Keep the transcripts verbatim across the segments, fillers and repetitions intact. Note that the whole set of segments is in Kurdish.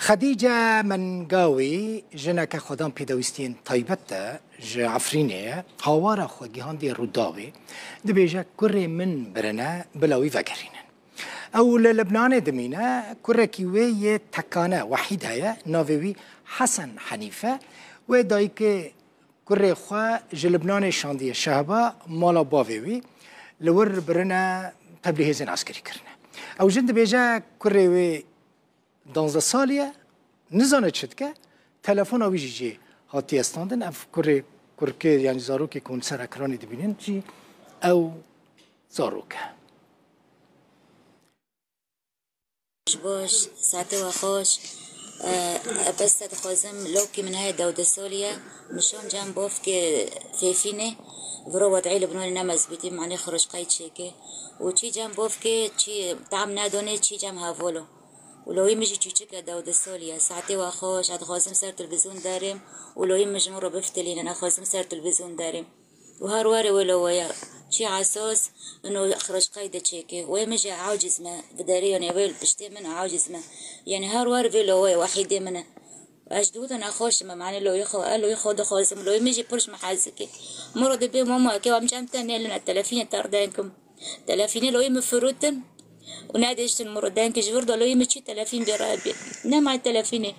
Xedîce Mengawî jineke xwedan pêdawîstiyên taybet de ji Efrînê ye. Hawara xwe gihandiye Rûdawê. Dibêje, kurê min birine, bila wî vegerînin. Ew li Libnanê dimîne, kurekî wê yê tekane Wehîd heye, navê wî Hesen Henîf e. Wê dayikê kurê xwe ji Libnanê şandiye şehba mala bavê wî. Li wir birine, tevlî hêzên eskerî kirine. Ew jin dibêje, kurê wê danzdeh salî ye, nizane çi dike, telefona wî jî jê hatiye standin. Ev kurê, kurkê, yanî zarokê ku hûn ser ekranê dibînin jî ew zarok e. Baş, saetê we xweş. E, bes te dixwazim, lokî min heye dewde solî ye. Min şand cem bofkê fêfînê. Viro wed'î Libnanê ne mezbûtî, manê xirojqey çêkê. Û çî cem bofkê, çî tam nedonê, çî cem hevolo. Û loyî min jî çûçik e, dewde solî ye. Saetê we xweş, ez dixwazim ser televîzyon derêm. Û loyî min ji min re biftilînin, ez xwazim ser televîzyon derêm. Û her warê wê lo weye. Çi esas, ino xirojqey de çêke. Wê min jî aciz me, bi derê yanê wê li piştê min aciz me. Yanî her warê vê lo weye, wehîdê min e. Ez ji dû de nexweş me, manê loyê xwe, e loyê xwe dixwazim, loyê min jî pir ji me hez dike. Min re dibê mama, ke em cem te nêlin, e telefînê te re deng kim. Telefînê loyê min firotin. Û nedêştin min re deng ki, ji vir de loyê min çi telefîn bê re bê. Nema telefînê.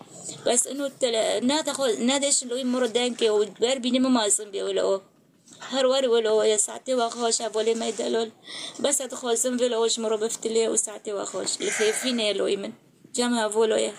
Bes ino tele-, ne dixwe-, nedêştin loyê min re deng ki, û ber bînî min mazin bê wele o. Her warê welo weye, saetê we xweş e, volê me delol. Bes ez dixwazim velo ji min re biftilê û saetê we xweş. Li Fêfînê ye loyê min. Cem hevolo ye.